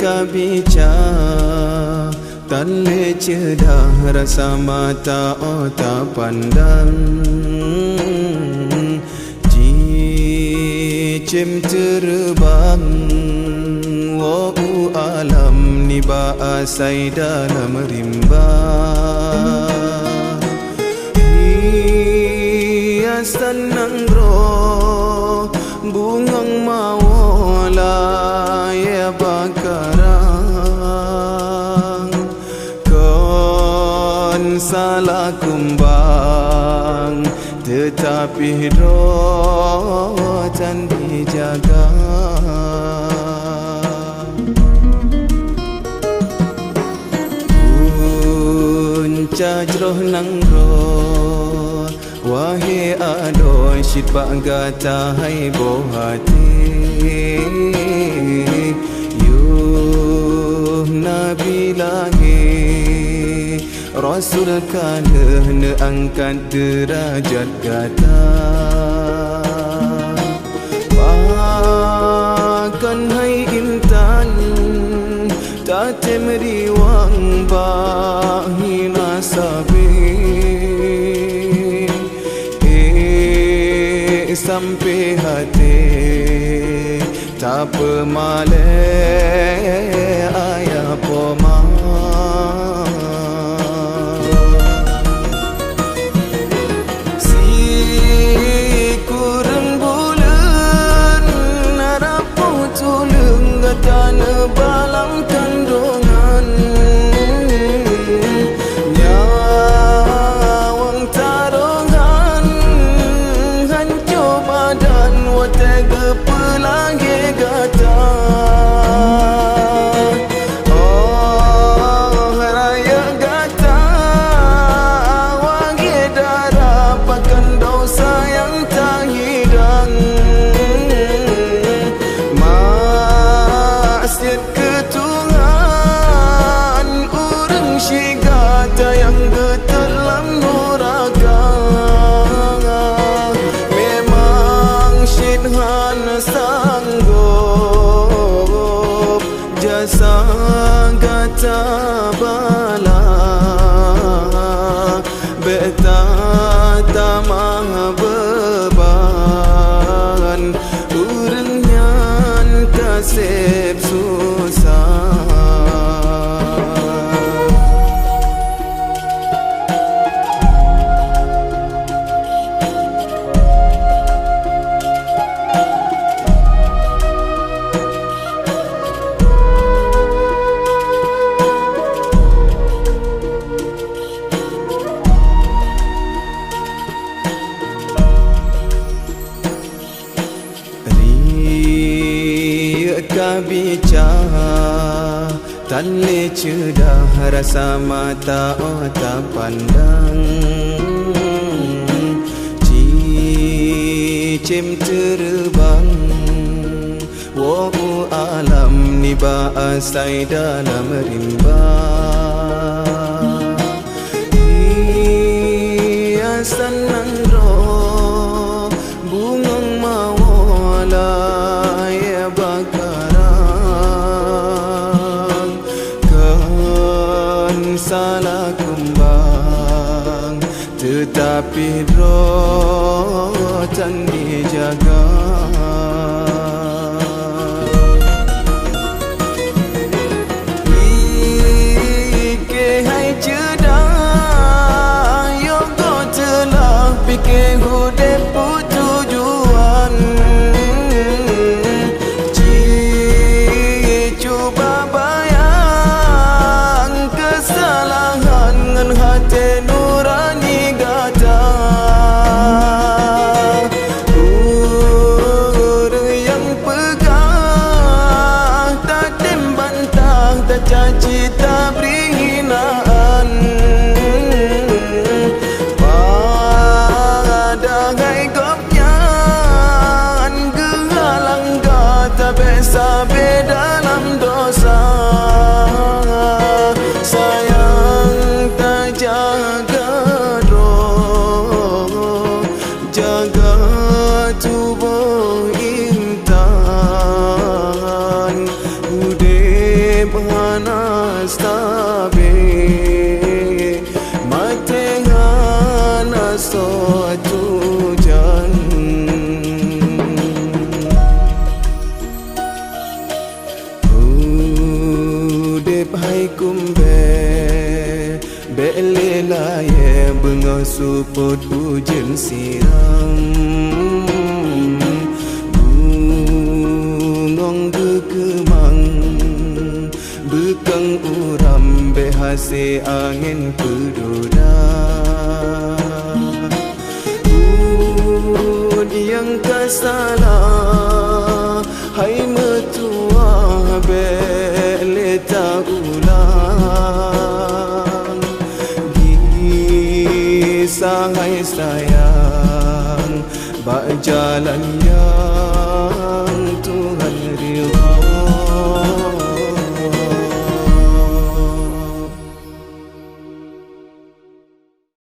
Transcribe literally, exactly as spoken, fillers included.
Kabica tan lé ceudah rasa mata oh tapandang. Cicém teureubang woe u alam nibak asai dalam rimba. Hiasan nanggroe bungöng mawö layée bakarang. Kon salah kumbang, teutapi droe tan jijaga. Punca jroh nanggroe, wahé adoe cit bak gata hai boh até. Yoh Nabi lahé, Rasul ka lheueh neuangkat deurajat gata. Pakon hai intan tatem riwang bak hina sabé. Ék sampoe até tapeumalée ayah poma. Sikureueng buleuen na rapoh tuleueng gata neuba lam kandongan. Nyawöng tarohan, hanco badan watée geupeulahé gata. Oh rayeuk gata, wahé dara, pakon desya nyang tahidang. Maksiet keu Tuhan, ureuëng syik gata nyang geutot lam nuraka. Memang cit hana sanggob jasa gata bala, bék tatamah beuban, ureuëng nyan ka seb susah. Riyeuk ka bica, tan lé ceudah rasa mata oh tapandang. Cicém teureubang woe u alam nibak asai dalam rimba. Hiasan nanggroe bungöng mawö layée bakarang. Kon salah kumbang, teutapi droe tan jijaga. Pike hai ceudah, yoh goe teulah pike udeb peue tujuan. Ci cuba bayang keusalahan ngon até nurani gata. Ureuëng nyang peugah tatem bantah, tacaci, tabri hinaan, padahai gobnyan geuhalang gata bék sabe dalam desya. Sayang tajaga droe, jaga tuboh intan, udeb Tujan. Udeb hai kumbé, bék lé layée beungoh seupôt ujeuen siram. Bungöng geukeumang, beukang uram bék hase angén peudoda. Buet nyang ka salah hai meutuwah bék lé taulang. Gisa hai sayang bak jalan nyang